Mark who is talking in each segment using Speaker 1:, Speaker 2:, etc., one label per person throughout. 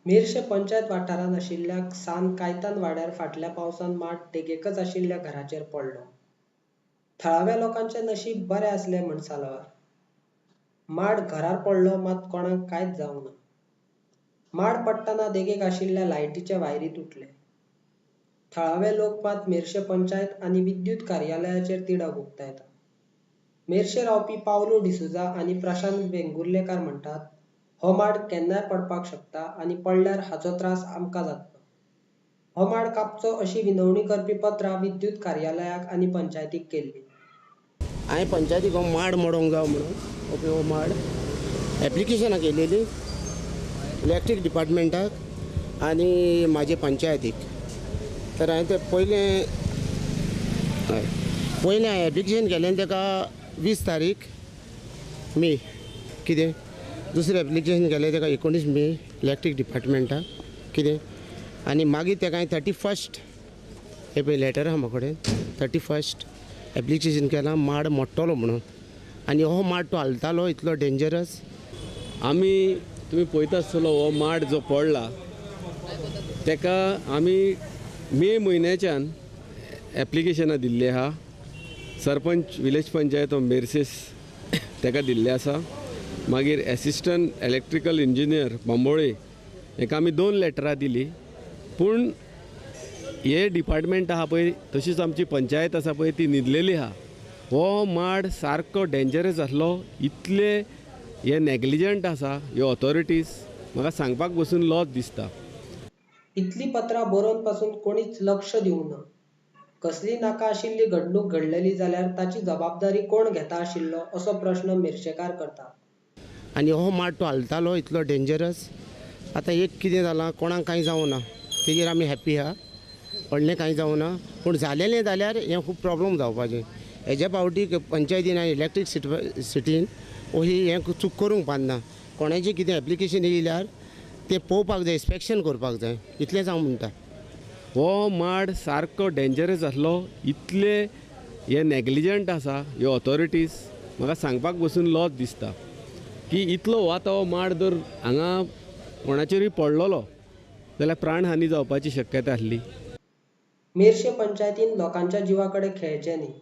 Speaker 1: मेरशे पंचायत वाठारांत आशिल्ल्या सान कायतान वाड्यार फाटल्या पावसांत माड देगेकच आशिल्ल्या घराचेर पडलो. थळाव्या लोकांचें नशीब बरें आसलें म्हण साल्वार. माड घरार पडलो मात कोणाक कांयच जावंक ना. माड पडटना देगेक आशिल्ल्या लायटीचे वायरी तुटले. थळावे लोक मात मेरशे पंचायत आनी विद्युत कार्यालयाचेर तिडक उक्तायतात. मेरशे रावपी पावलो डिसोझा आनी प्रशांत वेंगुर्लेकार म्हणटात, हो माड केन्नाय पडपाक शकता आनी पडल्यार हाचो त्रास आमकां जातलो. हो माड कापचो अशी विनवणी करपी पत्रां विद्युत कार्यालयाक आनी पंचायतीक केल्ली.
Speaker 2: हांवें पंचायतीक हो माड मोडोंक जाय म्हणून ओके हो माड एप्लिकेशनां केलेली इलेक्ट्रीक डिपार्टमेंटाक आनी म्हाजे पंचायतीक. तर हांवें तें पयलें हय पयलें हांवें एप्लिकेशन केलें ताका 20 तारीख मे कितें, दुसरें एप्लिकेशन केलें ताका 19 मे इलेक्ट्रीक डिपार्टमेंटाक कितें, आनी मागीर ताका हांवें 31 हें पळय लेटर आहा म्हाका कडेन 31 एप्लिकेशन केलां माड मोडटलो म्हणून. आनी हो माड तो हालतालो इतलो डेंजरस.
Speaker 3: आमी तुमी पळयता आसतलो हो माड जो पडला ताका आमी मे म्हयन्याच्यान एप्लिकेशनां दिल्ली आहा. सरपंच विलेज पंचायत ऑफ मेरसेस ताका दिल्लें आसा. मागीर एसिस्टंट इलेक्ट्रिकल इंजिनियर बांबोळे हेका आमी 2 लेटरां दिलीं. पूण हे डिपार्टमेंट आहा पळय, तशीच आमची पंचायत आसा पळय ती न्हिदलेली आहा. हो माड सारको डेंजरस आसलो, इतले हे नेग्लिजंट आसा ह्यो ऑथॉरिटीज, म्हाका सांगपाक बसून लॉज दिसता.
Speaker 1: इतली पत्रां बरोवन पासून कोणीच लक्ष दिवंक ना. कसली नाका आशिल्ली घडणूक घडलेली जाल्यार ताची जबाबदारी कोण घेता आशिल्लो असो प्रश्न मिरशेकार करतात.
Speaker 2: आनी हो माड तो हालतालो इतलो डेंजरस. आतां एक कितें जालां कोणाक कांय जावं ना तेजेर आमी हॅप्पी आहा, व्हडलें कांय जावं ना. पूण जालेलें जाल्यार हें खूब प्रॉब्लम जावपाचें. हेज्या फावटी पंचायतीन आनी इलेक्ट्रीक सिटीन ही हें चूक करूंक पारना. कोणाचें कितें एप्लिकेशन येयल्यार तें पळोवपाक जाय, इन्स्पेक्शन करपाक जाय, इतलेंच हांव म्हणटा.
Speaker 3: हो माड सारको डेंजरस आसलो, इतले हे नेग्लिजंट आसा ह्यो ऑथॉरिटीज, म्हाका सांगपाक बसून लॉज दिसता की इतलो हो आतां हो माड जर हांगा कोणाचेरूय पडलेलो जाल्यार प्राणहानी जावपाची शक्यता आसली.
Speaker 1: मेरशे पंचायतीन लोकांच्या जिवा कडेन खेळचें न्ही.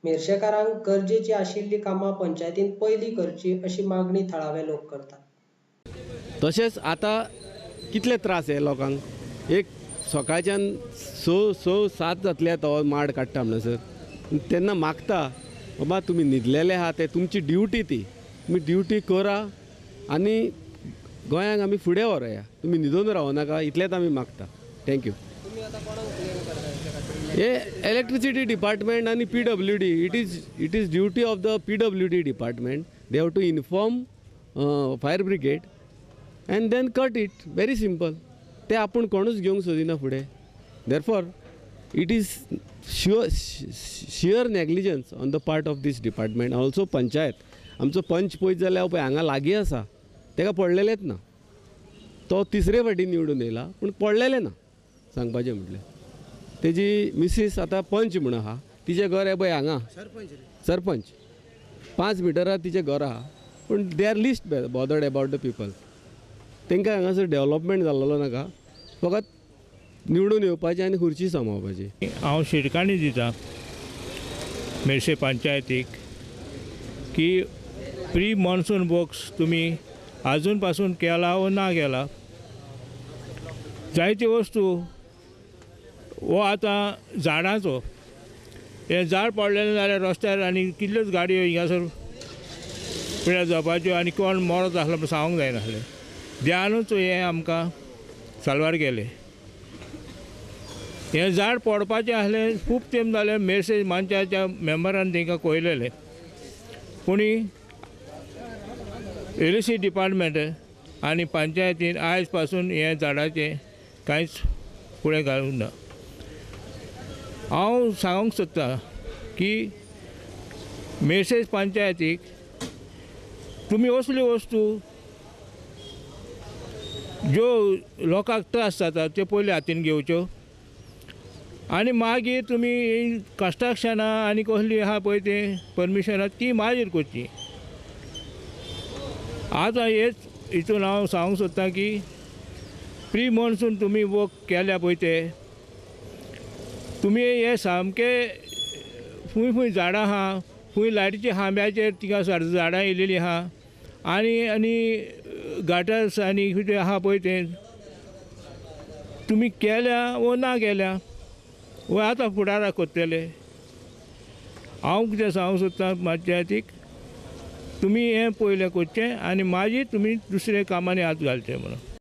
Speaker 1: मेरशेकारांक गरजेची आशिल्लीं कामां पंचायतीन पयलीं करची अशी मागणी थळावे लोक करतात.
Speaker 3: तशेंच आतां कितले त्रास हे लोकांक, एक सकाळच्यान 6, 6, 7 जातले तो माड काडटा म्हणसर तेन्ना मागता बाबा तुमी न्हिदलेले आहा, ते तुमची ड्युटी, ती तुमी ड्युटी करा आनी गोंयांक आमी फुडें व्हरोया, तुमी न्हिदून रावनाका, इतलेंच आमी मागता. Thank you. हे इलेक्ट्रिसिटी डिपार्टमेंट आनी PWD, it is duty of the PWD department. They have to inform fire brigade and then cut it. Very simple. ते आपूण कोणूच घेवंक सोदिना फुडें. Therefore it is sheer negligence on the part of this department. Also panchayat, आमचो पंच पळयत जाल्यार पळय हांगा लागीं आसा, ताका पडलेलेंच ना. तो तिसरे फावटी निवडून येयला पूण पडलेलें ना. सांगपाचें म्हटल्यार तेजी मिसीस आतां पंच म्हूण आहा, तिचें घर हें पळय हांगा सरपंच 5 मिटरार तिचें घर आहा. पूण they are least bothered about the people. तांकां हांगासर डेवलपमेंट जाल्लो नाका, फकत निवडून येवपाचें आनी खुर्ची सांबाळपाची.
Speaker 4: हांव शिटकाणी दिता मेरशे पंचायतीक की प्री मॉन्सून वर्क्स तुमी आजून पासून केला वो ना केला. जायत्यो वस्तू हो आतां झाडांचो हें झाड पडलेलें जाल्यार रस्त्यार आनी कितल्योच गाडयो हिंगासर पिड्यार जावपाच्यो आनी कोण मरत आसलो म्हण सांगूंक जायनासलें. ध्यानूच हें आमकां साल्वार केलें. हें झाड पडपाचें आसलें खूब तेंप जालें मेरशे पंचायतीच्या मेंबरान तांकां कळयलेलें, पूण एल सी डिपार्टमेंट आनी पंचायतीन आयज पासून हें झाडाचें कांयच फुडें घालूंक ना. हांव सांगूंक सोदतां की मेरशे पंचायतीक तुमी असल्यो वस्तू ज्यो लोकांक त्रास जाता त्यो पयलीं हातीन घेवच्यो आनी मागीर तुमी कन्स्ट्रक्शनां आनी कसलीं आहा पळय तें परमिशनां ती मागीर करची. आतां हेच हितून हांव सांगूंक सोदतां की प्री मॉन्सून तुमी वर्क केल्या पळय ते तुमी हे सामके खूंय खूंय झाडां आहा, खूंय लायटीच्या खांब्याचेर थिंगासर झाडां येयलेलीं आहा आनी आनी गाटर्स आनी कितें आहा पळय तें तुमी केल्या वो ना केल्या वो आतां फुडाराक करतले. हांव कितें सांगूंक सोदतां पंचायतीक, तुमी हें पयलें करचें आनी मागीर तुमी दुसऱ्या कामांनी हात घालचे म्हणून.